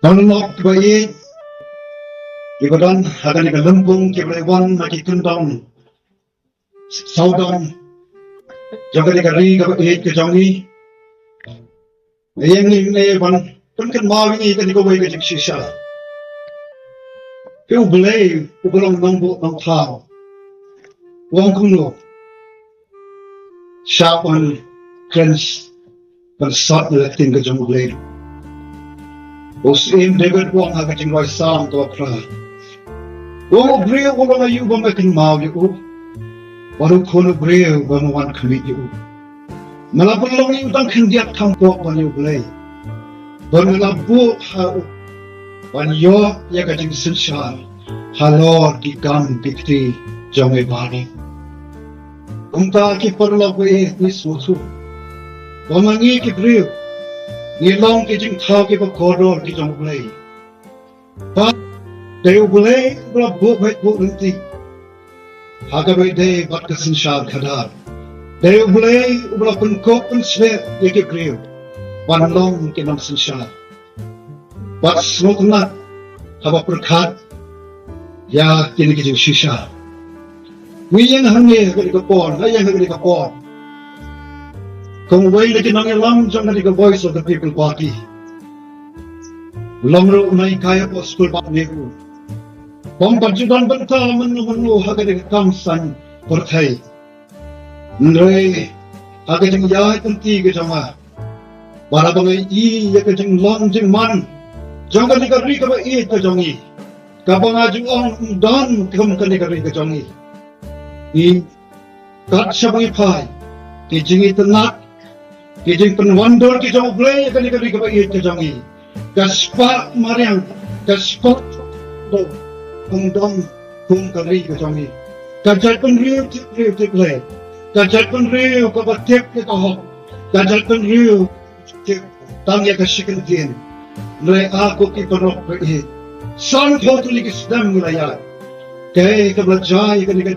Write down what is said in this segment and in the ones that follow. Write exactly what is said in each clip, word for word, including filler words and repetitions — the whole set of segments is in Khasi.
Paralok ba ïeit, kiba don ha kane ka lympung, kiba la wan na ki kyndong sawdong jong kane ka ri kaba ïeit ka jong ngi. Ïa ngi ne ban pynkynmaw ïa ngi kane kawei ka jingshisha. Phi U Blei uba long nongbuh nongthaw u ong kumno? Shah ban kren, ban sot na ka ktien ka jong U Blei. U Syiem David u ong ha ka jingrwai Salm kaba phra, u ong, u briew u long aïu ba me kynmaw ïa u, bad u khun u briew ba me wan khmih ïa u? Me la pynlong ïa u tang khyndiat kham pop ban ïa U Blei, bad me la buh ha u ban ïoh ïa ka jingsynshar halor ki kam ki kti jong me baroh. Kumta ki paralok ba ïeit, ngi sngewthuh ba ma ngi ki briew ngi long ki jingthaw kiba kordor ki jong U Blei. Bad dei U Blei uba la buh beit buh lynti ha kaba ïadei bad ka synshar khadar. Dei U Blei uba la pynkup pynshlur ïa ki briew ban long ki nongsynshar. Bad sngewtynnat haba pyrkhat ïa kine ki jingshisha. Ngi ïeng hangne ha kane ka por, nga ïeng ha kane ka por kum uwei na ki nongïalam jong kane ka Voice of the People Party. Long ruh u nonghikai hapoh skul ba ne u bym pat ju don bynta mynno mynno ha kane ka kam saiñ pyrthei. Hynrei ha ka jingïaid lynti ka jong nga, bad haba nga ïohi ïa ka jinglong jingman jong kane ka ri kaba ïeit ka jong ngi, kaba nga ju ong ym don kum kane ka ri ka jong ngi. Ngi kat shaba ngi phai, ki jingitynnat, ki jingpynwandur ki jong U Blei ïa kane ka ri kaba ïeit ka jong ngi, ka spah mariang, ka spah kum don kum ka ri ka jong ngi. Ka jaitbynriew tip briew tip Blei, ka jaitbynriew kaba tip ïa ka hok, ka jaitbynriew tip tang ïa ka shi kyntien. Hynrei ah ko ki paralok ba ïeit, sanphew tylli ki snem ngi la ïaid. Kaei kaba la jia ïa kane ka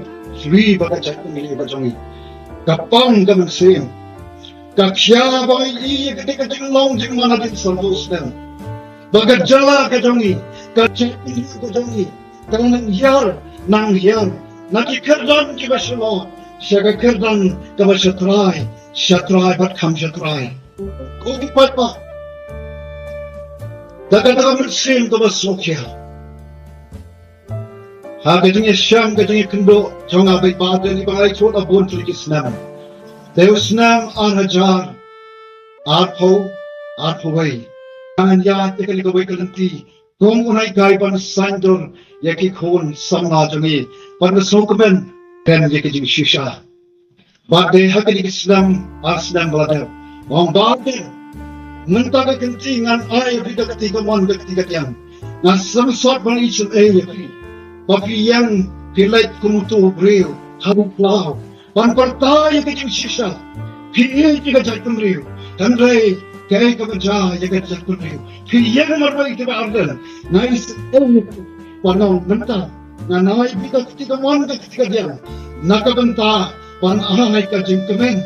ri bad ka jaitbynriew ka jong ngi? Ka pang ka mynsiem. Ka khia ba ngi ïohi ïa kane ka jinglong jingman hadien sanphew snem, ba ka jylla ka jong ngi, ka jaitbynriew ka jong ngi ka nang hiar nang hiar na ki kyrdan kiba shalor sha ka kyrdan kaba sha trai, sha trai bad kham sha trai. Ko ki paidbah, da kata ka mynsiem kaba sngewkhia, ha ka jingïashem ka jingïakynduh jong nga bad i Bah Ardent, i ba nga la ïathuh la bun tylli ki snem, dei u snem ar hajar arphew, arphew wei, ngan ïaid ïa kane kawei ka lynti kum u nonghikai ban saiñdur ïa ki khun samla jong ngi, ban sngewkmen ïa ka jingshisha. Bad dei ha kine ki snem, ar snem ba la dep, ong Bah Ardent, mynta ka kynti ngan ai ïa phi ka kti kamon ka kti kadiang. Nga sngewsot ban ïashem ei ïa phi ba phi ïeng phi leit kum uto u briew ha u phyllaw ban pyrta ïa ka jingshisha. Phi ïeit ïa ka jaitbynriew, hynrei kaei kaba jia ïa ka jaitbynriew? Phi ïeng marwei ki Bah Ardent, nga ïashem ei ïa phi ban ong mynta ngan ai ïa phi ka kti kamon ka kti kadiang na ka bynta ban ai ka jingkmen,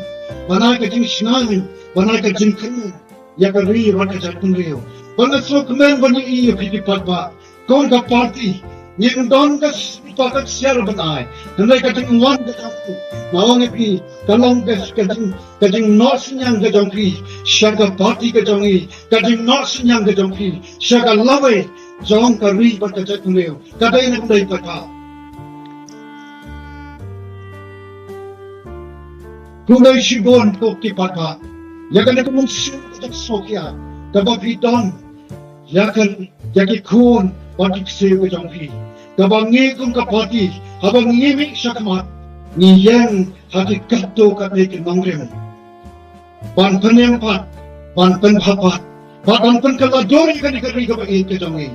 ban ai ka jingshngaiñ, ban ai ka jingkmen ïa ka ri bad ka jaitbynriew. Bad nga sngewkmen ban ïohi ïa phi ki paidbah, kum ka party ngim don ka s-, ka ksiar ban ai. Hynrei ka jingwan ka jong phi, nga ong ïa phi, ka long ka, ka jing, ka jingnoh synñiang ka jong phi sha ka party ka jong ngi, ka jingnoh synñiang ka jong phi sha ka lawei jong ka ri bad ka jaitbynriew. Ka dei ne ym dei, paidbah? Khublei shibun ko ki paidbah ïa kane ka mynsiem ka jingsngewkhia kaba phi don ïa ka, ïa ki khun bad ki ksiew ka jong phi, kaba ngi kum ka party haba ngi mih shakhmat ngi ïeng ha ki katto katne ki nongrim ban pynim pat, ban pynbha pat, ban pynkylla dur ïa kane ka ri kaba ïeit ka jong ngi.